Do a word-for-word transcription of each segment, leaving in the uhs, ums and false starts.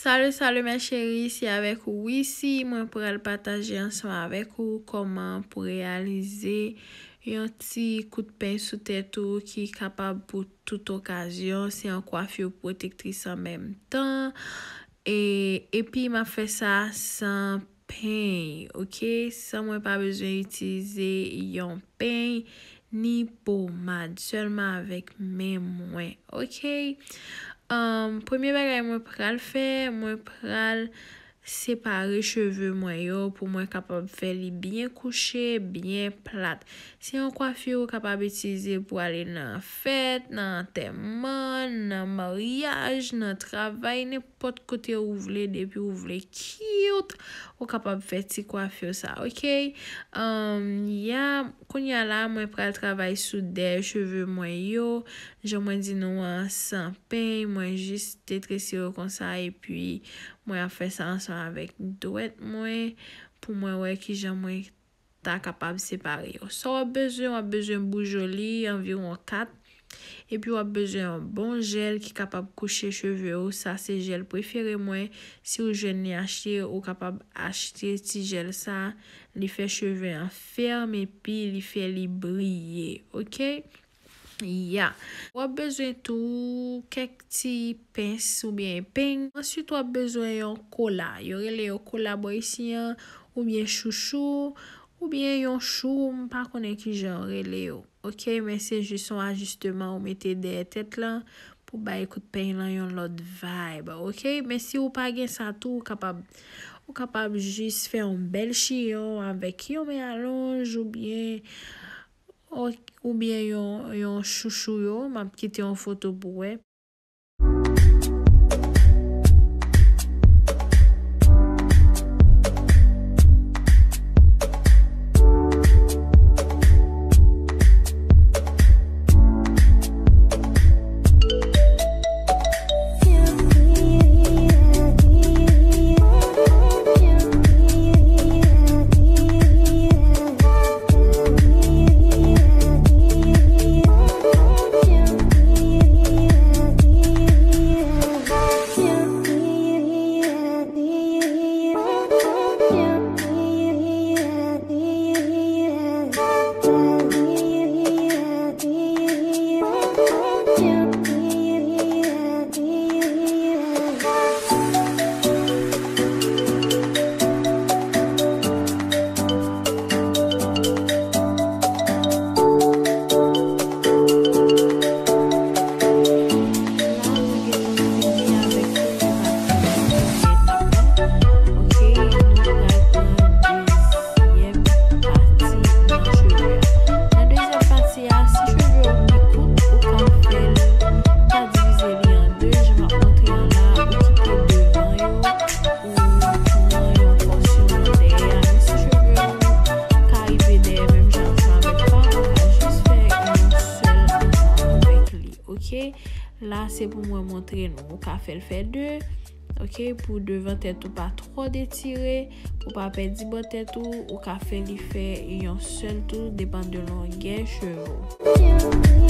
Salut, salut mes chéris, se avèk ou Wissy. Mwen pral pataje ansanm avèk ou kòman pou reyalize yon ti kout peny sou tèt ou ki kapab pou tout okazyon. Se yon kwafi pwotektris an menm tan. E, epi m ap fè sa san peny, oke? San mwen pa bezwen itilize yon peny ni pomad, sèlman avèk men mwen, oke? Um, premye bagay mwen pral fè, mwen pral separe cheve mwen yo pou mwen kapab fè li byen kouche, byen plat. Se yon kwafi ou kapab itilize pou ale nan fèt, nan antèman, nan maryaj, nan travay, nenpòt kote ou vle, depi ou vle cute, ou kapab fè ti kwafi sa, oke? Um, ya, kounye a la, mwen pral travay sou dèyè cheve mwen yo. Jan mwen di nou an, san peny, mwen jis te trese yo konsa, epi mwen ap fè sa ansanm avèk dwèt mwen, pou mwen wè kijan mwen ta kapab separe yo. Sa w ap bezwen, w ap bezwen boujoli, anviwon kat. Epi w ap bezwen yon bon jèl ki kapab kouche cheve w. Sa se jèl prefere mwen. Si w jwenn li achte, ou kapab achte ti jèl sa. Li fè cheve an fèm epi li fè li briye, oke? Ya. W ap bezwen tou kèk ti pens oubyen peny. Answit, w ap bezwen yon kola. Yo rele yo kola bò isi an, oubyen chouchou, oubyen yon chou, m pa konnen kijan yo rele yo. Oke, men se jis yon ajisteman ou mete dèyè tèt lan pou bay kout peny lan yon lòt vibe, oke? Men si ou pa gen sa tou, ou kapab, ou kapab jis fè yon bèl chiyon avèk yon men alonj oubyen, oubyen yon, yon chouchou yo. M ap kite yon foto pou wè. Nan dezyèm pati a, si cheve w gen kout, ou ka fè l, ou ka divize li an de, jan m ap montre an la, ou kite devan yo, ou pran yon pòsyon nan dèyè a. Men si cheve w ka rive dèyè menm jan ansanm avèk pa w, ou ka jis fè yon sèl ansanm avèk li, oke? La, se pou mwen montre nou. Ou ka fè l fè de, oke, pou devan tèt ou pa twò detire, pou pa pèdi bò tèt ou, ou ka fè li fè yon sèl tou, depann de longè cheve w.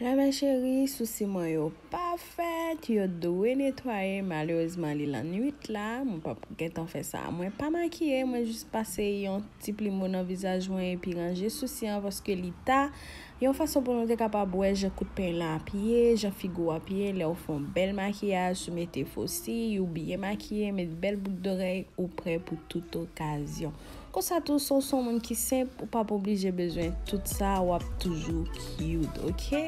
Lè mè cheri, sousi mwen yo pa fèt, yo dwe netwaye. Malerezman, li lannwit la, mwen p ap gentan fè sa. Mwen pa makiye, mwen jis pase yon ti plimo nan vizaj mwen epi ranje sousi an, paske li ta yon fason pou nou te kapab wè jan kout peny lan ap ye, jan figi w ap ye, lè w fè yon bèl makiyaj, ou mete fo si, ou byen makiye, met bèl bout dorèy, ou prè pou tout okazyon. Konsa tou, si w se yon moun ki senp, ou p ap oblije bezwen tout sa, w ap toujou cute, oke?